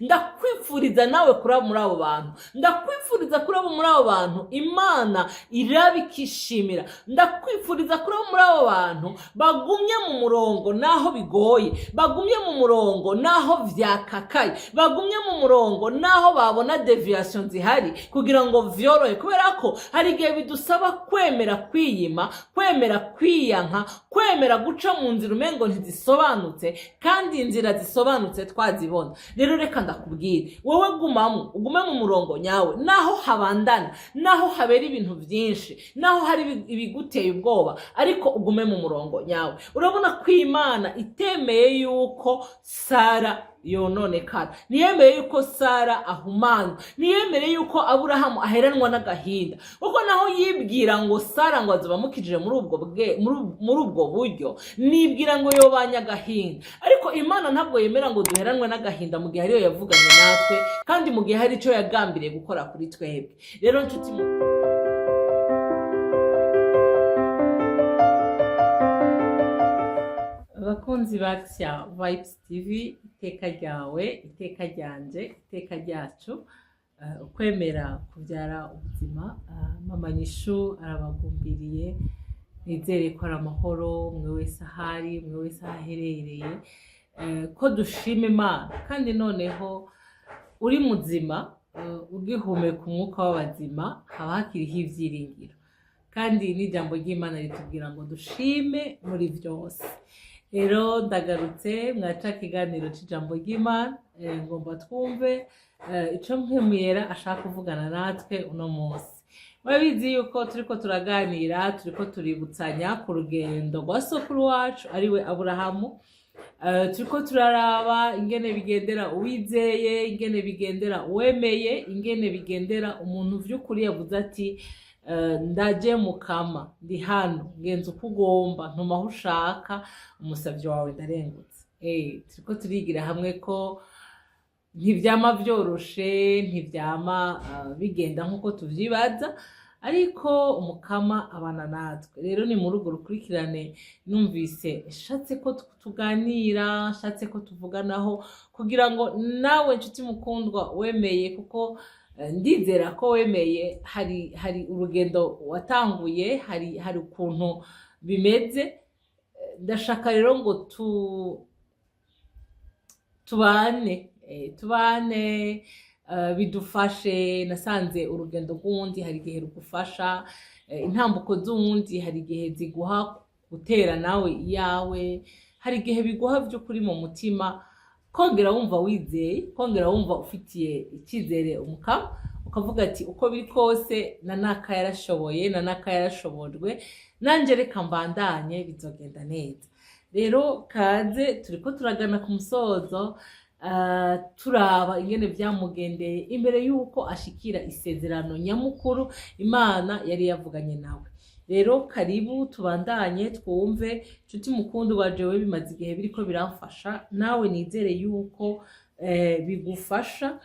Ndakwifuriza nawe kuraba muri abo bantu, ndakwifuriza kuraba muri abo bantu Imana irabikishimira. Ndakwifuriza kuraba muri abo bantu bagumye mu murongo naho bigoye, bagumye mu murongo naho vyakakaye, bagumye mu murongo naho babona déviation zihari kugira ngo vyorohe, kubera ko hari igihe bidusaba kwemera kwiyima, kwemera kwiyanka, kwemera guca mu nzira umengo ntizisobanutse, kandi inzira zisobanutse twazibona. Rero reka ndakubwire, wowe gumamo, ugume mu murongo nyawe, naho habandana, naho habera ibintu byinshi, naho hari ibiguteye ubwoba, ariko ugume mu murongo nyawe. Urabona ko Imana itemeye yuko Sara yononekara, ntiyemeye yuko Sara ahumanywa, ntiyemere yuko Aburahamu aheranwa n'agahinda, kuko naho yibwira ngo Sara ngo azoba amukijije muri ubwo buryo, nibwira ngo yobanye agahinda. Ariko Imana ntabwo yemera ngo duheranwe n'agahinda mu gihe ariyo yavuganye natwe, kandi mu gihe hari icyo yagambiriye gukora kuri twebwe. Rero nshuti mu Abakunzi ba Axia Vibes TV, iteka ryawe, iteka ryanje, iteka ryacu, ukwemera kubyara ubuzima. Mama Nyishu arabagumbiriye. Nizere ko ari amahoro mwe wese ahari, mwe wese aho aherereye, ko dushima Imana. Kandi noneho uri muzima, ugihumeka umwuka w'abazima, haba hakiriho ibyiringiro, kandi n'ijambo ry'Imana ritubwira ngo dushime muri byose. Rero ndagarutse mwaca ikiganiro c'ijambo ry'Imana. Ngomba twumve ico Mpwemu Yera ashaka kuvugana natwe uno munsi. Murabizi yuko turiko turaganira, turiko tuributsanya ku rugendo rwa sokuru wacu, ariwe Aburahamu. Turiko turaraba ingene bigendera uwizeye, ingene bigendera uwemeye, ingene bigendera umuntu vy'ukuri yavuze ati: "Ndaje Mukama, ndi hano, ngenza uko ugomba, ntuma aho ushaka, umusavyi wawe ndarengutse." Turiko turigira hamwe ko ntivyama vyoroshe, ntivyama bigenda nk'uko tuvyibaza, ariko Umukama abana natwe. Rero ni muri urwo rukurikirane numvise nshatse ko tuganira, nshatse ko tuvuganaho, kugira ngo nawe nshuti mukundwa wemeye, kuko ndizera ko wemeye, hari urugendo watanguye, hari ukuntu bimeze. Ndashaka rero ngo tubane, tubane, bidufashe. Nasanze urugendo rw'uwundi hari igihe rugufasha, intambuko z'uwundi hari igihe ziguha gutera nawe iyawe, hari igihe biguha by'ukuri mu mutima kongera wumva wizeye, kongera wumva ufitiye icyizere Umukama, ukavuga ati: "Uko biri kose na naka yarashoboye, na naka yarashobojwe, nanjye reka mbandanye, bizogenda neza." Rero kaze, turiko turagana ku musozo, turaba ingene vyamugendeye imbere y'uko ashikira isezerano nyamukuru Imana yari yavuganye nawe. Rero karibu tubandanye twumve, nshuti mukundwa. Jewe bimaze igihe biriko biramfasha, nawe nizere yuko bigufasha,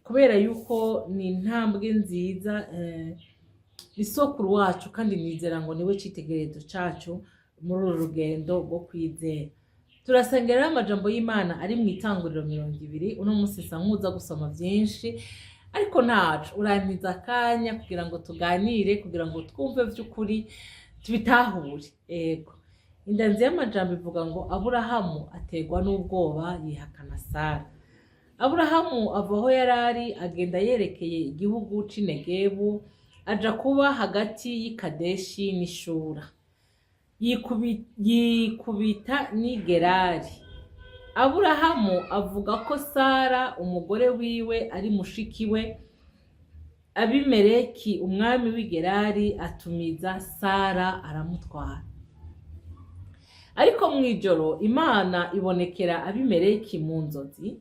kubera yuko ni intambwe nziza, isokuru wacu, kandi nizera ngo niwe citegererezo cacu muri uru rugendo rwo kwizera. Turasengera rero amajambo y'Imana ari mu Itanguriro 20. Uno munsi nsa nkuza gusoma byinshi, ariko ntaco urantiza akanya kugira ngo tuganire, kugira ngo twumve vy'ukuri, tubitahure. Ego, indanzi y'amajambo ivuga ngo: Aburahamu aterwa n'ubwoba, yihakana Sara. Aburahamu ava aho yari ari, agenda yerekeye igihugu c'i Negebu, aja kuba hagati y'i Kadeshi n'Ishura, yikubita n'i Gerari. Aburahamu avuga ko Sara umugore wiwe ari mushiki we. Abimeleki umwami w'i Gerari atumiza Sara, aramutwara. Ariko mu ijoro Imana ibonekera Abimeleki mu nzozi,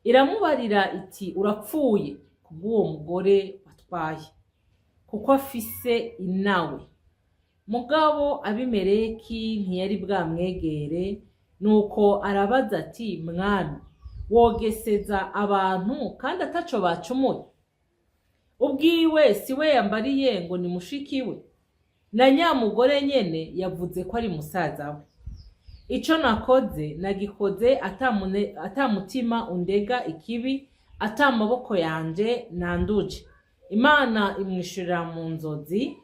iramubarira iti: "Urapfuye kubw'uwo mugore watwaye, kuko afise inawe." Mugabo Abimeleki ntiyari bwamwegere. Nuko arabaza ati: "Mwami, wogeseza abantu kandi ataco bacumuye? Ubwiwe si we yambariye ngo ni mushiki we? Na nyamugore nyene yavuze ko ari musaza we." Ico nakoze nagikoze ata mutima undega ikibi, ata maboko yanje nanduje. Imana imwishurira mu nzozi,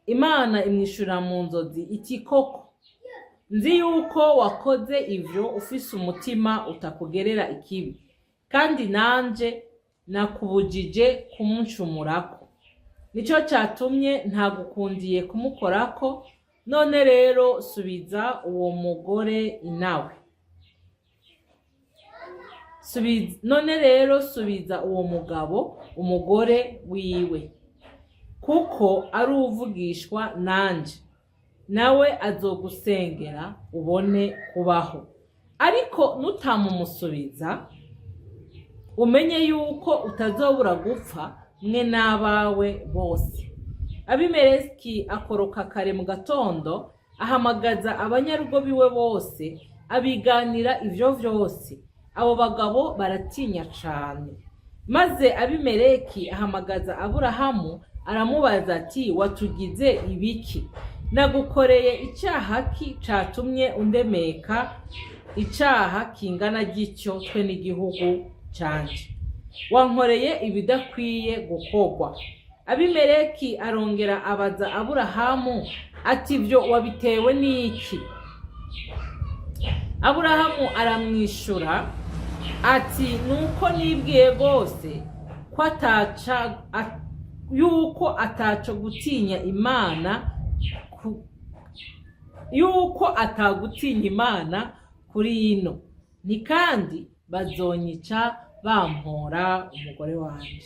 Imana imwishurira mu nzozi iti: "Koko nzi yuko wakoze ivyo ufise umutima utakugerera ikibi, kandi nanje nakubujije kumuncumurako, nico catumye ntagukundiye kumukorako. None rero subiza uwo mugore inawe. None rero subiza uwo mugabo umugore wiwe, kuko ari uwuvugishwa nanje, nawe azogusengera ubone kubaho. Ariko nutamumusubiza, umenye yuko utazobura gupfa, mwe n'abawe bose." Abimeleki akoroka kare mu gatondo, ahamagaza abanyarugo biwe bose, abiganira ivyo vyose. Abo bagabo baratinya cane. Maze Abimeleki ahamagaza Aburahamu, aramubaza ati: "Watugize ibiki? Nagukoreye icyaha ki catumye undemeka icaha kingana gityo, twe n'igihugu canje? Wankoreye ibidakwiye gukorwa." Abimeleki arongera abaza Aburahamu ati: "Ibyo wabitewe n'iki?" Aburahamu aramwishura ati: "Nuko nibwiye rwose ko ataca yuko ataco gutinya Imana yuko atagutinya Imana kuri ino, ni kandi bazonyica bampora umugore wanje.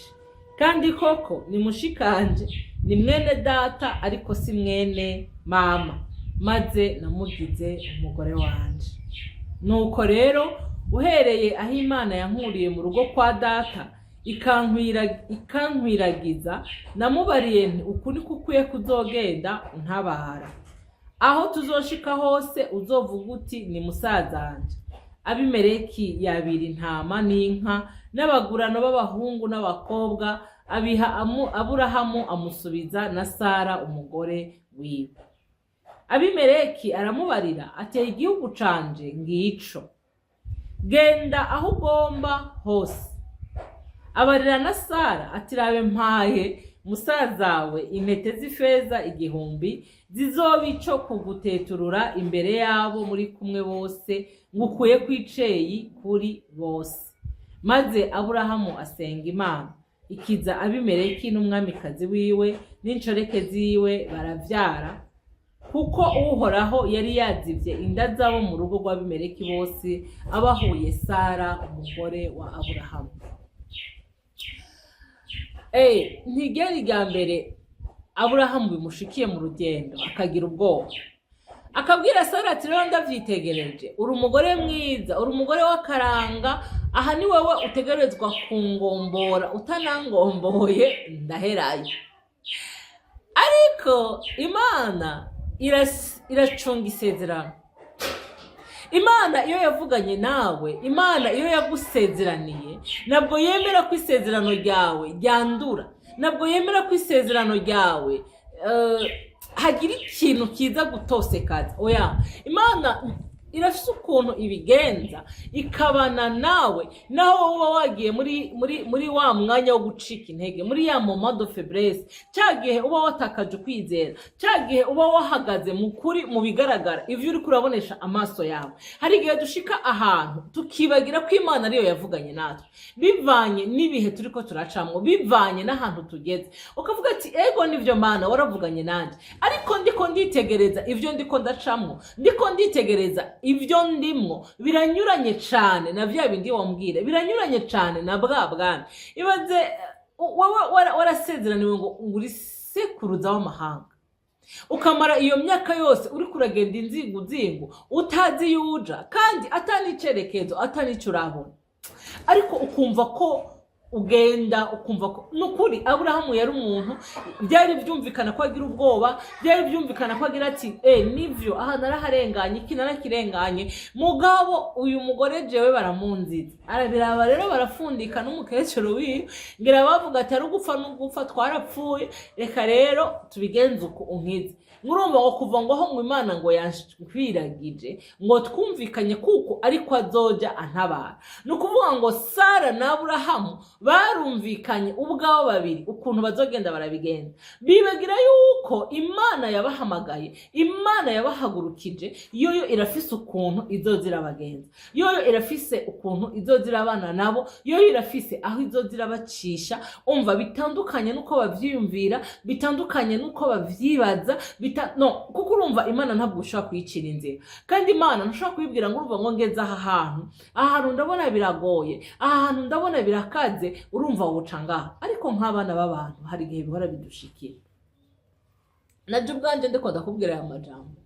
Kandi koko ni mushikanje, ni mwene data, ariko si mwene mama, maze namugize umugore wanje. Nuko rero uhereye aho Imana yankuriye mu rugo kwa data, ikankwiragiza, namubariye nti: 'Uku niko ukwiye kuzogenda untabara. Aho tuzoshika hose uzovuga uti: Ni musazanje.'" Abimeleki yabira intama n'inka n'abagurano b'abahungu n'abakobwa, abiha Aburahamu, amusubiza na Sara umugore wiwe. Abimeleki aramubarira ateye: "Igihugu canje ngico, genda aho ugomba hose." Abarira na Sara ati: "Rabe, mpaye musazawe intete z'ifeza 1000, zizoba ico kuguteturura imbere y'abo muri kumwe bose, ngukuye kw'iceyi kuri bose." Maze Aburahamu asenga Imana, ikiza Abimeleki n'umwamikazi wiwe n'inshoreke ziwe, baravyara, kuko Uhoraho yari yazivye inda zabo mu rugo rw'Abimeleki bose abahuye Sara umugore wa Aburahamu. Ntigera irya mbere Aburahamu bimushikiye mu rugendo akagira ubwoba, akabwira Sara ati: "Rero ndavyitegereje, uri umugore mwiza, uri umugore w'akaranga, aha ni wowe utegerezwa kungombora, utanangomboye ndaherayo." Ariko Imana iracunga isezerano. Imana iyo yavuganye nawe, Imana iyo yagusezeraniye, ntabwo yemera ko isezerano ryawe ryandura, ntabwo yemera ko isezerano ryawe hagira ikintu kiza gutosekaza. Oya, Imana irafise ukuntu ibigenza ikabana nawe, naho uba wagiye muri wa mwanya wo gucika intege, muri ya moment de faiblesse, cya gihe uba watakaje ukwizera, cya gihe uba wahagaze mu kuri, mu bigaragara, ivyo uriko urabonesha amaso yawe. Hari igihe dushika ahantu tukibagira ko Imana ariyo yavuganye natwe, bivanye n'ibihe turiko turacamwo, bivanye n'ahantu tugeze, ukavuga ati: "Ego nivyo Mana, waravuganye nanjye, ariko ndiko nditegereza ivyo ndiko ndacamwo, ndiko nditegereza ibyo ndimwo, biranyuranye cane na vya bindi wambwira, biranyuranye cane na bwa bwami." Ibaze wowe warasezeraniwe ngo uri sekuruza w'amahanga, ukamara iyo myaka yose uriko uragenda inzingu utazi iyo uja, kandi ata n'icerekezo, ata n'ico urabona, ariko ukumva ko ugenda, ukumva ko nukuri. Aburahamu yari umuntu byari byumvikana ko agira ubwoba, byari byumvikana ko agira ati: "Nivyo, aha naraharenganye, iki narakirenganye, mugabo uyu mugore jewe baramunziza." Arabiraba rero, barafundika n'umukecuru wiwe, ngira bavuga ati: "Ari ugupfa n'ugupfa, twarapfuye, reka rero tubigenze uku, unkize." Urumva ngo kuva ngo aho ngo Imana ngo yanshwiragije, ngo twumvikanye kuko ariko azoja antabara. Ni ukuvuga ngo Sara na Aburahamu barumvikanye ubwabo babiri ukuntu bazogenda barabigenza, bibagira yuko Imana yabahamagaye, Imana yabahagurukije, yoyo irafise ukuntu izoza irabagenza, yoyo irafise ukuntu izoza irabana nabo, yoyo irafise aho izoza irabacisha. Umva, bitandukanye n'uko bavyiyumvira, bitandukanye n'uko bavyibaza, no kuko urumva Imana ntabwo ushobora kuyicira inzira, kandi Imana ntushobora kuyibwira ngo urumva ngo ngeze aha hantu, aha hantu ndabona biragoye, aha hantu ndabona birakaze, urumva woca ngaha. Ariko nk'abana b'abantu hari igihe bihora bidushikira. Najye ubwanjye ndiko ndakubwira aya majambo,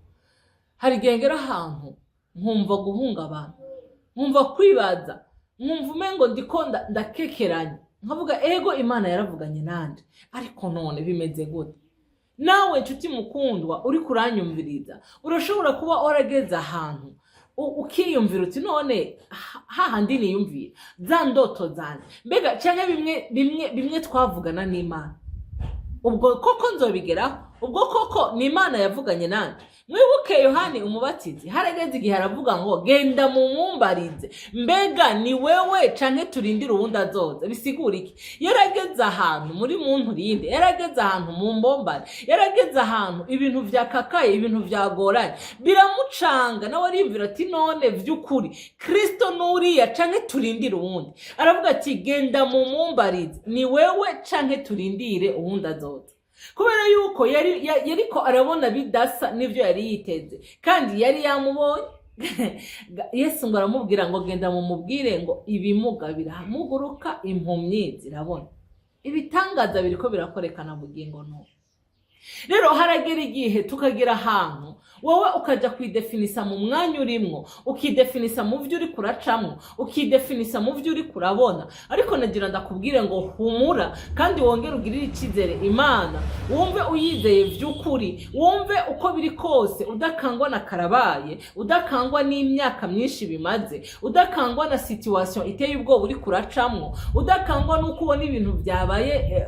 hari igihe ngera ahantu nkumva guhungabana, nkumva kwibaza, nkumva umengo ndiko ndakekeranya, nkavuga: ego, Imana yaravuganye nanje, ariko none bimeze gute? Nawe nshuti mukundwa uri kuranyumviriza, urashobora kuba warageze ahantu ukiyumvira uti: none hahandi niyumvira za ndoto zanjye, mbega cyangwa bimwe bimwe bimwe twavugana n'Imana, ubwo koko nzobigeraho? Ubwo koko ni Imana yavuganye nanjye? Mwibuke Yohani Umubatizi, harageze igihe aravuga ngo: genda mumumbarize, mbega ni wewe canke turindire uwundi azoza? Bisigura iki? Yarageze ahantu muri muntu rinde, yarageze ahantu mu mbombare, yarageze ahantu ibintu vyakakaye, ibintu vyagoranye, biramucanga, nawe ariyumvira ati: none vy'ukuri Kristo nuriya canke turindire uwundi? Aravuga ati: genda mumumbarize, ni wewe canke turindire uwundi azoza? Kubera yuko yari yariko arabona bidasa n'ivyo yari yiteze, kandi yari yamubonye. Yesu ngo aramubwira ngo: genda mumubwire ngo ibimuga birahamuguruka, impumyi zirabona, ibitangaza biriko birakorekana bugingo n'ubu. Rero haragera igihe tukagera ahantu wowe ukajya kwidefinisa mu mwanya urimwo, ukidefinisa mu byo uri kuracamwo, ukidefinisa mu byo uri kurabona. Ariko nagira ndakubwire ngo humura, kandi wongere ugirire icyizere Imana, wumve uyizeye by'ukuri, wumve uko biri kose udakangwa na karabaye, udakangwa n'imyaka myinshi bimaze, udakangwa na situation iteye ubwoba uri kuracamwo, udakangwa n'uko ubona ibintu byabaye.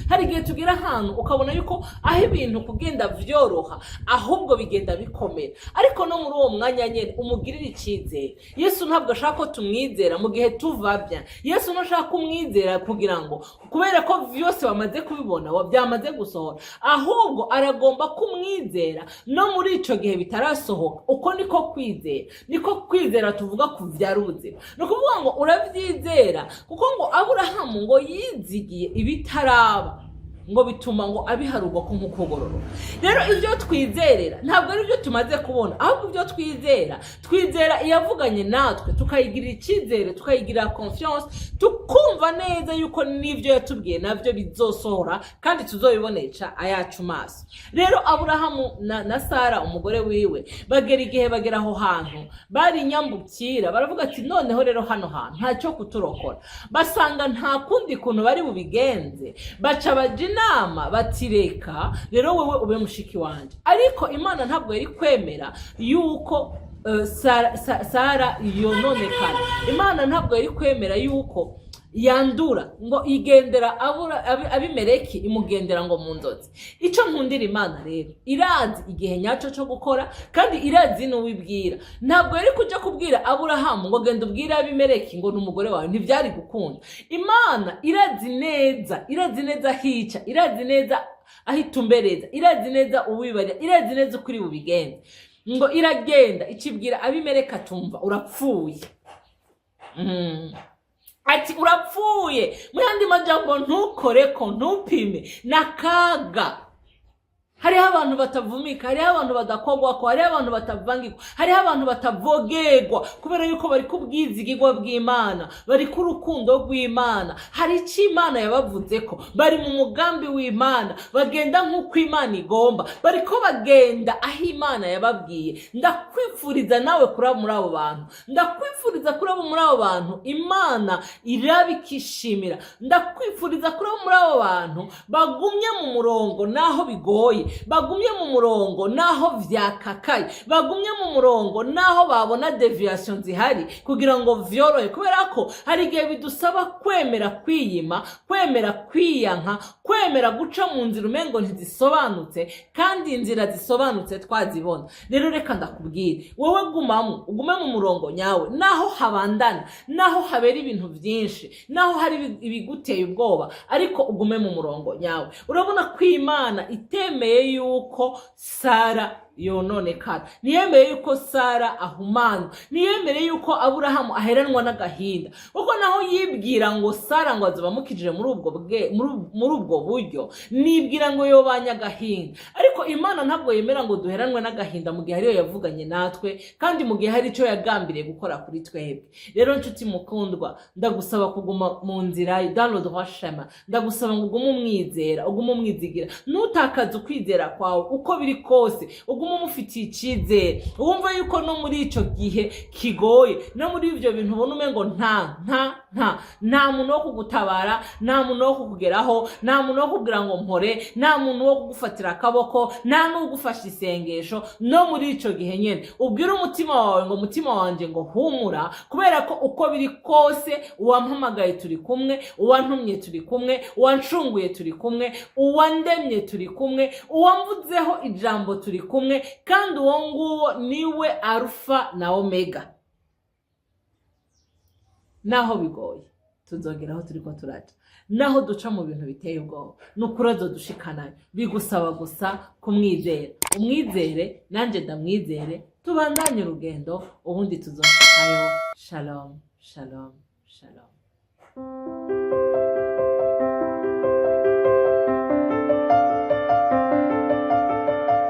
Hari igihe tugera ahantu ukabona yuko aho ibintu kugenda vyoroha, ahubwo bigenda bikomera. Ariko no muri uwo mwanya nyene umugirire icyizere. Yesu ntabwo ashaka ko tumwizera mu gihe tuvabya. Yesu ntashaka kumwizera kugira ngo kubera ko vyose wamaze kubibona, byamaze gusohora, ahubwo aragomba kumwizera no muri ico gihe bitarasohoka. Uko niko kwizera, niko kwizera tuvuga kuvyara ubuzima. Ni ukuvuga ngo uravyizera, kuko ngo Aburahamu ngo yizigiye ibitaraba, ngo bituma ngo abiharurwa ko nk'ukugororoka. Rero ibyo twizerera ntabwo ari byo tumaze kubona, ahubwo ibyo twizera, twizera iyavuganye natwe, tukayigirira icyizere, tukayigirira confiance, tukumva neza yuko n'ibyo yatubwiye nabyo bizosohora kandi tuzobibonesha ayacu maso. Rero Aburahamu na Sara umugore wiwe bagera igihe bagera aho hantu bari inyambukira, baravuga ati: noneho rero hano hantu ntacyo kuturokora. Basanga nta kundi kuntu bari bubigenze, baca baja inama bati: reka rero wewe ube mushiki wanje. Ariko Imana ntabwo yari kwemera yuko Sara yononekara. Imana ntabwo yari kwemera yuko yandura, ngo igendera Abimeleki, imugendera ngo mu nzozi. Icyo nkundira Imana rero, irazi igihe nyacyo cyo gukora, kandi irazi n'uwibwira. Ntabwo yari kujya kubwira Aburahamu ngo: genda ubwire Abimeleki ngo ni umugore wawe. Ntibyari gukunda. Imana irazi neza, irazi neza hica, irazi neza aho itumbereza, irazi neza uwibarira, irazi neza uko iri bubigenze. Ngo iragenda ikibwira Abimeleki, atumva urapfuye. Ati: urapfuye. Mu yandi majambo, ntukore ko, ntupime n'akaga. Hariho abantu batavumika, hariho abantu badakogwako, hariho abantu batavangirwa, hariho abantu batavogerwa, kubera yuko bari ku bwizigirwa bw'Imana, bari ku rukundo rw'Imana. Hari icyo Imana yabavuze ko bari mu mugambi w'Imana, bagenda nk'uko Imana igomba, bariko bagenda aho Imana yababwiye. Ndakwifuriza nawe kuraba muri abo bantu, ndakwifuriza kuraba muri abo bantu Imana irabikishimira, ndakwifuriza kuraba muri abo bantu bagumye mu murongo naho bigoye. Bagumye mu murongo naho vyakakaye, bagumye mu murongo naho babona déviation zihari, kugira ngo vyorohe, kubera ko hari igihe bidusaba kwemera kwiyima, kwemera kwiyanka, kwemera guca mu nzira umengo ntizisobanutse, kandi inzira zisobanutse twazibona. Rero reka ndakubwire, wowe gumamo, ugume mu murongo nyawe, naho habandana, naho habera ibintu byinshi, naho hari ibiguteye ubwoba, ariko ugume mu murongo nyawe. Urabona ko Imana itemeye yuko Sara yononekara, ntiyemeye yuko Sara ahumanywa, ntiyemere yuko Aburahamu aheranwa n'agahinda, kuko naho yibwira ngo Sara ngo azoba amukijije muri ubwo buryo, nibwira ngo yobanye agahinda. Ariko Imana ntabwo yemera ngo duheranwe n'agahinda mu gihe ariyo yavuganye natwe, kandi mu gihe hari icyo yagambiriye gukora kuri twebwe. Rero nshuti mukundwa, ndagusaba kuguma mu nzira, dans le droit chemin. Ndagusaba ngo ugume umwizera, ugume umwizigira, ntutakaze ukwizera kwawe. Uko biri kose ugume umufitiye icyizere, wumva yuko no muri icyo gihe kigoye, no muri ibyo bintu ubona umengo nta muntu wo kugutabara, nta muntu wo kukugeraho, nta muntu wo kubwira ngo mpore, nta muntu wo kugufatira akaboko, nta n'ugufasha isengesho, no muri icyo gihe nyine ubwire umutima wawe ngo: "Mutima wanjye," ngo, "humura, kubera ko uko biri kose uwampamagaye turi kumwe, uwantumye turi kumwe, uwancunguye turi kumwe, uwandemye turi kumwe, uwamvuzeho ijambo turi kumwe, kandi uwo nguwo niwe Arufa na Omega." Naho bigoye, tuzogera aho turiko turaca. Naho duca mu bintu biteye ubwoba, ni ukuri azodushikanayo. Bigusaba gusa kumwizera. Umwizere, nanjye ndamwizere, tubandanye urugendo, ubundi tuzoshikayo. Shalom, shalom, shalom.